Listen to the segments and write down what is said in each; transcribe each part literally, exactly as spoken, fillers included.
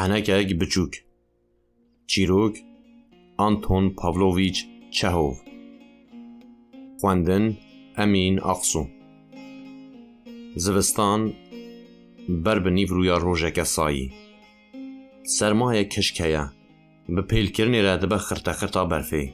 Henekek biçûk. Çîrok, Anton Pavlovîç Çehov. Xwendin, Emîn Aksu. Zivistan ber bi nîvroya rojeke sayî. Sermayek hişk heye. Bi pêlkirinê re dibe xirtexirta berfê.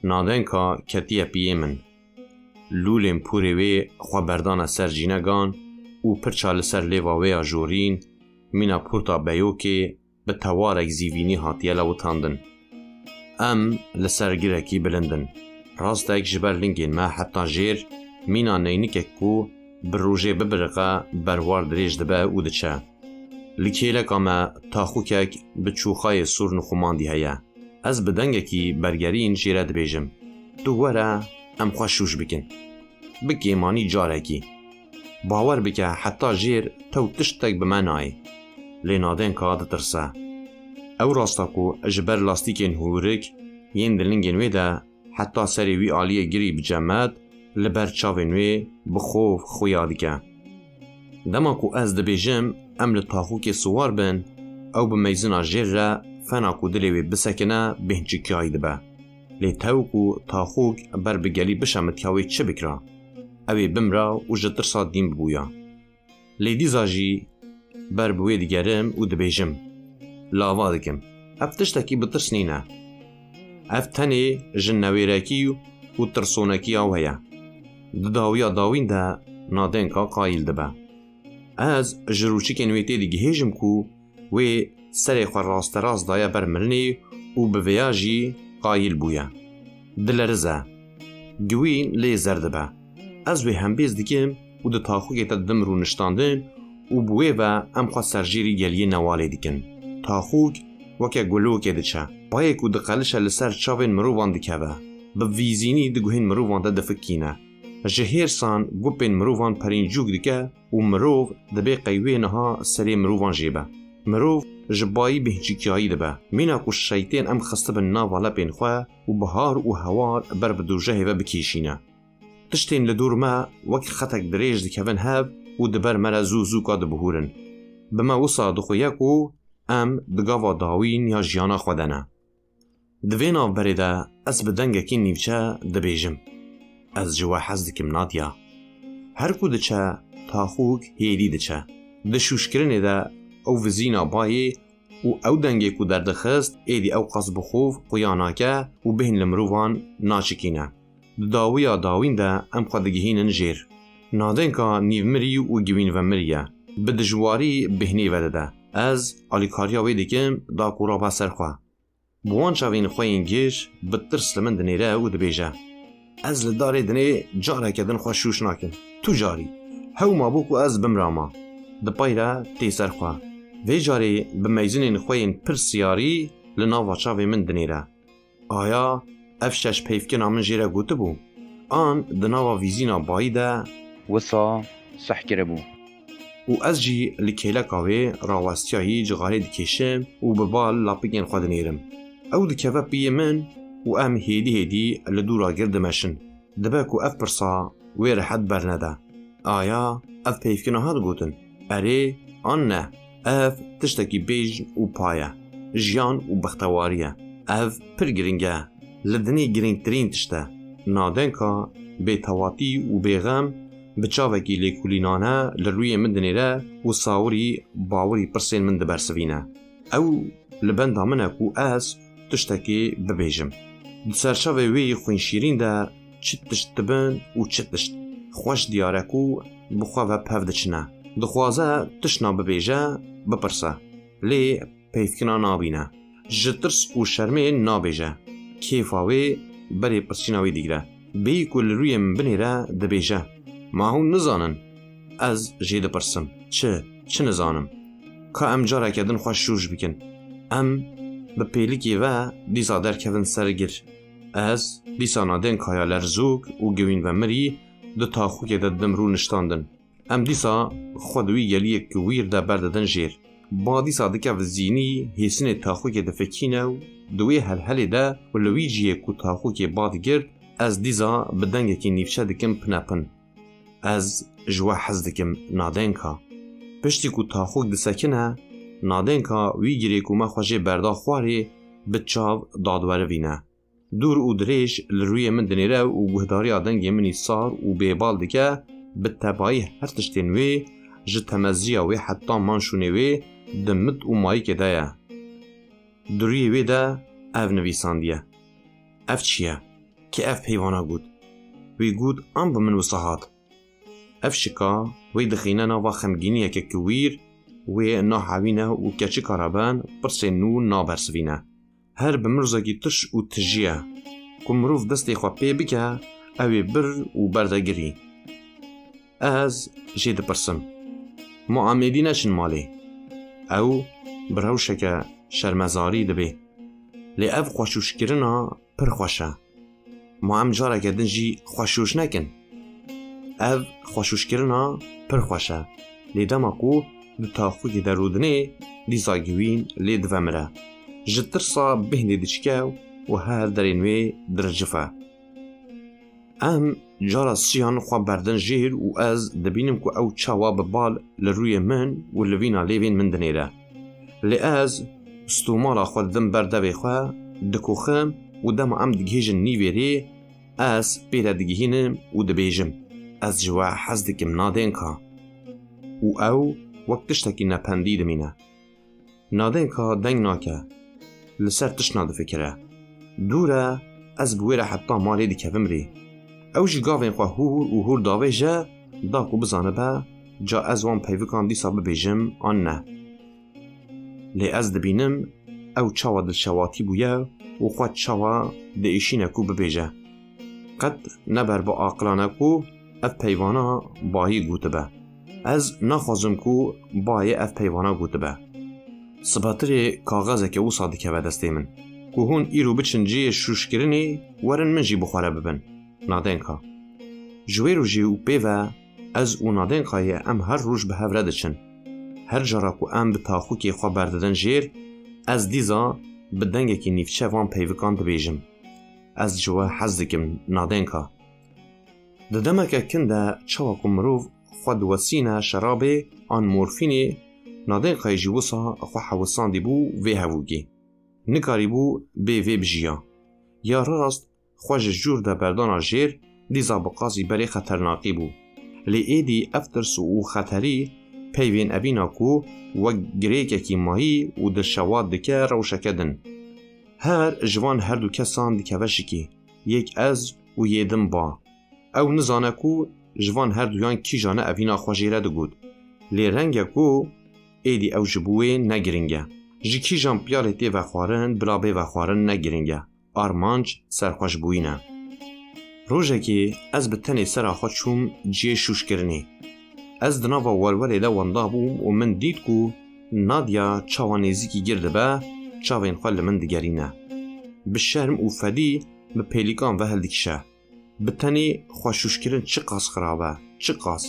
Nadenka ketiye piyê min. Lûlên pûrê wê xwe berdane ser cînegan û pirça li ser lêva wê ya jorîn, mîna pûrta beyokê, bi tewarek zîvînî hatiye lewitandin. Em li ser girekî bilind in. Rastek ji ber lingên me heta jêr, mîna neynikek ku bi rojê bibiriqe, berwar dirêj dibe û diçe. Li kêleka me taxûkek bi çûxayê sor nixumandî heye. Ez bi dengekî bergerîn jê re dibêjim, Tu were, em xwe şûş bikin. Bi kêmanî carekî. Bawer bike, heta jêr tew tiştek bi me nayê. Lê Nadenka ditirse. Ew rasta ku ji ber lastîkên hûrik yên di lingên wê de heta serê wî aliyê girî bi cemet, li ber çavên wê bi xof xuya dike. Dema ku ez dibêjim, em li taxûkê siwar bin, ew bi meyzina jêr re fena ku dilê wê bisekine, bêhnçikiyayî dibe. Lê tew ku taxûk ber bi gelî bişemitiya wê çi bikira? Ew ê bimra û ji tirsa dîn bibûya. Lê dîsa jî ber bi wê digerim û dibêjim, Lava dikim. Ev tiştekî bi tirs nîne. Ev tenê ji newêrekî û tirsonekiya we ye. Di dawiya dawîn de Nadenka qayîl dibe. Ez ji rûçikên wê tê digihêjim ku wê serê xwe rasterast daye ber mirinê û bi vêya jî qayîl bûye. Dilerize. Giwîn lê zer dibe. Ez wê hembêz dikim û di taxûkê de didim rûniştandin û bi wê ve em xwe serjêrî geliyê newalê dikin. Taxûk weke gulokê diçe. Bayê ku diqelişe li ser çavên mirovan dikeve. Bi vîzînî di guhên mirovan de difikîne. Ji hêrsan gupên mirovan perîncûk dike û mirov dibê qey wê niha serê mirovan jê be. Mirov ji bayî bêhnçikiyayî dibe. Mîna ku şeytên em xistibin nava lepên xwe û bihar û hewar ber bi dojehê ve bikêşîne. Tiştên li dor me wek xetek dirêj dikevin hev û di ber me re zû zûka dibihûrin. Bi me wisa dixuye ku em di gava dawîn ya jiyana xwe de ne. Di vê navberê de ez bi dengekî nîvçe dibêjim, Ez ji we hez dikim, Nadya. Her ku diçe, taxûk hêdî diçe. Di şûşkirinê de ew vizîna bayê û ew dengê ku derdixist, êdî ew qas bi xov xuya nake û bêhn li mirovan naçikîne. Di dawiya dawîn de em xwe digihînin jêr. Nadenka nîvmirî û giwînvemirî ye. Bi dijwarî bêhnê vedide. Ez alîkariya wê dikim, da ku rabe ser xwe. Bi wan çavên xwe yên gêj bi tirs li min dinêre û dibêje, Ez li darê dinê careke din xwe şûş nakim. Tu carî. Hew mabû ku ez bimrama. Dipeyre tê ser xwe. Vê carê bi meyzinên xwe yên pir siyarî li nava çavê min dinêre. Aya ev şeş peyvkina min jê re gotibû, an di nava vîzîna bayî de wisa seh kiribû. Û ez jî li kêleka wê rawestiyayî cixarê dikêşim û bi bal lapikên xwe dinêrim. Ew dikeve piyê min û em hêdî hêdî li dûra gir dimeşin. Dibe ku ev pirsa wê rehet bernede. Aya ev peyvkina hat gotin, erê an ne, ev tiştekî bêjn û pa ye, jiyan û bextewarî ye. Ev pir giring e, li dinê giringtirîn tişt e. Nadenka bêtewatî û bêxem bi çavekî lêkolînane li rûyê min dinêre û sawirî bawirî pirsên min dibersivîne. Ew li benda min e ku ez tiştekê bibêjim. Di serçavê wê yê xwînşîrîn de çi tişt dibin û çi tişt xweş diyar e ku bi xwe ve pev diçine. Dixwaze tiştna bibêje, bipirse. Lê peyvkina nabîne. Ji tirs û şermê nabêje. Kêfa wê berê pirsîna wê digire. Bêyî ku li rûyê min binêre, dibêje, Ma hûn nizanin? Ez jê dipirsim, Çi? Çi nizanim? Ka em careke din xwe şûş bikin. Em bi pêlikê ve dîsa derkevin ser gir. Ez dîsa Nadenkaya lerzok û giwînvemirî di taxûkê de didim rûniştandin. Em dîsa xwe di wî geliyê kiwîr de berdidin jêr. Ba dîsa dikeve zînî, hêsinê taxûkê difikîne û di wê helhelê de û li wî cihê ku taxûkê ba digirt, ez dîsa bi dengekî nîvçe dikim pinepin. Ez ji we hez dikim, Nadenka. Piştî ku taxûk disekine, Nadenka wî girê ku me xwe jê berda xwarê bi çav dadwerivîne. Dûr û dirêj li rûyê min dinêre û guhdariya dengê min î sar û bêbal dike, bi tebayî her tiştên wê, ji temeziya wê heta manşûnê wê, di mit û mayikê de ye. Di rûyê wê de ev nivîsandiye. Ev çi ye? Kê ev peyvana got? Wî got, an bi min wisa hat. Ev şika wê dixîne nava xemgîniyeke kiwîr, wê nahewîne û keçika re ben pirsên nû nabersivîne. Her bi mirzekî tiş û tijî ye. Ku mirov destê xwe pê bike, ew ê bir û berde girî. Ez jê dipirsim, ma em êdî neçin malê? Ew bi rewşeke şermezarî dibê, lê ev xweşûşkirina pir xweş e. Ma em careke din jî xweşûş nekin? Ev xweşûşkirina pir xweş e. Lê dema ku di taxûkê de rûdinê, dîsa giwîn lê divemire. Ji tirsa bêhnê diçike û her derên wê diricife. Em cara siyan xwe berdin jêr û ez dibînim ku ew çawa bi bal li rûyê min û livîna lêvên min dinêre. Lê ez stûmala xwe didim ber devê xwe, dikoxim û dema em digihêjin nîvêrê, ez pê re digihînim û dibêjim, ez ji we hez dikim Nadenka. Û ew wek tiştekî nependî dimîne. Nadenka deng nake, li ser tişt nadifikire. Dûr e, ez bi wê re heta malê dikevim rê. Ew jî gavên xwe hûr û hûr davêje, da ku bizanibe, ca ez wan peyvikan dîsa bibêjim an ne. Lê ez dibînim, ew çawa dilşewatî bûye û xwe çawa diêşîne ku bibêje. Qet ne ber bi aqilan e ku ev peyvana bayî gotibe. Ez naxwazim ku bayê ev peyvana gotibe. Sibetirê kaxezeke wisa dikeve destê min, ku hûn îro biçin cihê şûşkirinê, werin min jî bi xwe re bibin. Nadenka. Ji wê rojê û pê ve ez û Nadenkayê em her roj bi hev re diçin. Her cara ku em bi taxûkê xwe berdidin jêr, ez dîza bi dengekî nîvçe van peyvikan dibêjim. Ez ji we hez dikim, Nadenka. Di demeke kin de çawa ku mirov xwe diwesîne şerabê an morfînê, Nadenkayê jî wisa xwe hewsandî bû vê hevûkê. Nikarîbû bê vê bijiya. Ya rast xwe ji jûr de berdana jêr, dîsa bi qasî berê xeternaqî bû. Lê êdî ev tirs û xeterî peyvên evîna ku wek girêkekî mayî û dilşewat dike rewşeke din. Her ji van herdu kesan dikeve şikê, yek ez û yê din ba. Ew nizane ku ji van herduyan kîjan e evîna xwe jê re digot. Lê reng e ku êdî ew ji bo wê ne giring e. Ji kîjan piyalê tê vexwarin bila bê vexwarin ne giring e. Armanc serxweşbûyî ne. Rojekê ez bi tenê sera xwe çûm cihê şûşkirinê. Ez di nava welwelê de wenda bûm û min dît ku Nadya çawa nêzîkî gir dibe, çavên xwe li min digerîne. Bi şerm û fedî bi pêlîkan ve hildikişe. Bi tenê xweşûşkirin çiqas xirab e, çiqas.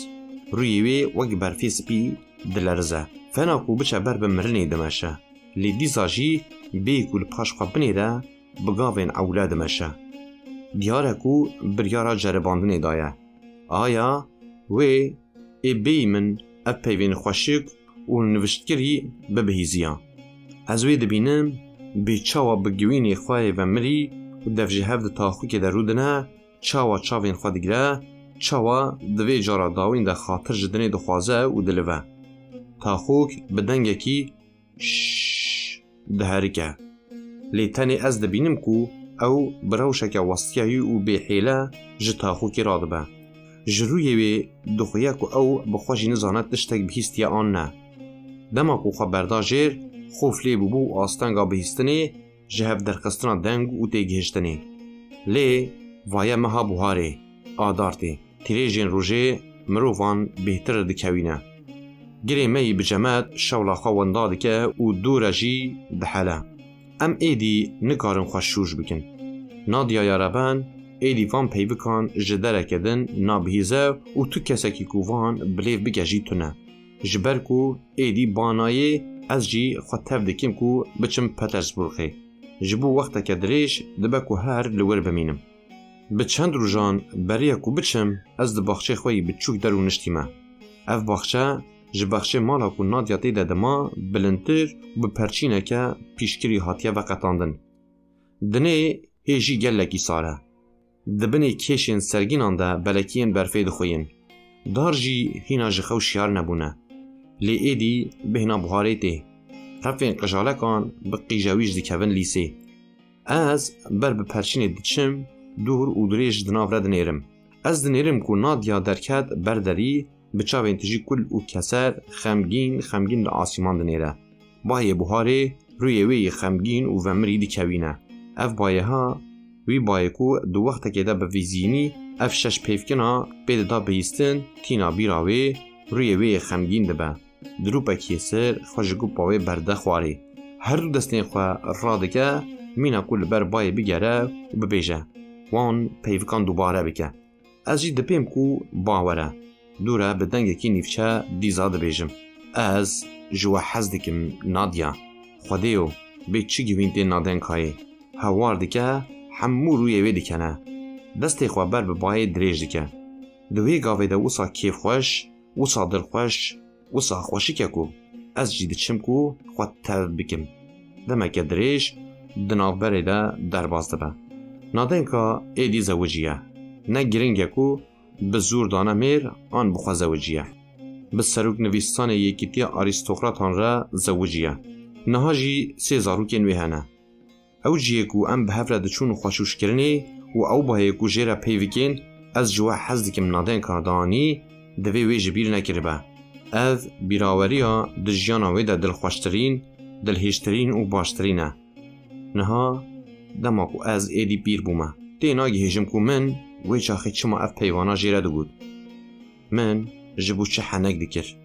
Rûyê wê wek berfê spî dilerize. Fena ku biçe ber bi mirinê dimeşe. Lê dîsa jî bêyî ku li paş xwe binêre, bi gavên ewle dimeşe. Diyar e ku biryara ceribandinê daye. Aya wê ê bêyî min ev peyvên xweşik û niviştkirî bibihîziya. Ez wê dibînim, bê çawa bi giwînê xwe yê ve mirî û dev ji hev di taxûkê de rûdine, çawa çavên xwe digire, çawa di vê cara dawîn de xatir ji dinê dixwaze û dilive. Taxûk bi dengekî şşş diherike. Lê tenê ez dibînim ku ew bi rewşeke westiyayî û bêhêle ji taxûkê radibe. Ji rûyê wê dixuye ku ew bi xwe jî nizane tiştek bihîstiye an ne. Dema ku xwe berda jêr, xof lê bûbû û astenga bihîstinê ji hev derxistina deng û têgihiştinê. Lê vaye meha buharê, adartê, tîrêjên rojê mirovan bêhtir dikewîne. Girê me yî bi cemet şewla xwe wenda dike û dû re jî dihele. Em êdî nikarin xwe şûş bikin. Nadyaya reben êdî van peyvikan ji dereke din nabihîze û tu kesekî ku van bilêv bike jî tune. Ji ber ku êdî banayê, ez jî xwe tev dikim ku biçim Petersburgê. Ji bo wexteke dirêj dibe ku her li wir bimînim. Bi çend rojan beriya ku biçim, ez di baxçeyê xwe yî biçûk derûniştîme. Ev baxçe ji bexçê mala ku Nadya tê de dima bilindtir û bi perçîneke pîşkirî hatiye veqetandin. Dinê hê jî gelekî sar e. Di binê kêşên sergînan de belekiyên berfê dixuyên. Dar jî hîna ji xew şiyar nebûne. Lê êdî bêhna buharê tê. Refên qijalekan bi qîjewî ji dikevin lîsê. Ez ber bi perçînê diçim, dûr û dirêj di nav re dinêrim. Ez dinêrim ku Nadya derket ber derî, bi çavên tijî kul û keser, xemgîn, xemgîn li asîman dinêre. Bayê buharê rûyê wê yê xemgîn û vemirî dikewîne. Ev bayê ha, wî bayê ku di wextekê de bi vîzînî ev şeş peyvkina pê dida bihîstin, tîna bîra wê, rûyê wê yê xemgîn dibe. Di rûpekiyê ser xwe ji gupa wê berde xwarê. Her du destên xwe radike, mîna ku li ber bayê bigere û bibêje, wan peyvikan dubare bike. Ez jî dipêm ku ba were. Dûre bi dengekî nîvçe dîza dibêjim: Ez ji we hez dikim, Nadya. Xwedêyo, bê çi givîn tê Nadenkayê. Hewar dike, hemû rûyê wê dikene. Destê xwe ber bi bayê dirêj dike. Di wê gavê de wisa kêfxweş, wisa dilxweş, wisa xweşik e ku ez jî diçim ku xwe tev bikim. Demeke dirêj di navberê de derbas dibe. Nadenka êdî zewiciye. Ne giring e ku bi zûr dane mêr an bi xwe zewiciye. Bi seroknivîsanê Yekîtiya Arîstokratan re zewiciye. Niha jî sê zarokên wê hene. Ew cihê ku em bi hev re diçûn xweşûşkirinê û ew bayê ku jê re peyvikên ez ji we hez dikim Nadenka danî, divê wê ji bîr nekiribe. Ev bîraweriya di jiyana wê de dilxweştirîn, dilhêjtirîn û baştirîn e. Niha, dema ku ez êdî pîr bûme, tê nagihêjim ku min wê çaxê çima ev peyvana jê re digot. Min ji bo çi henek dikir?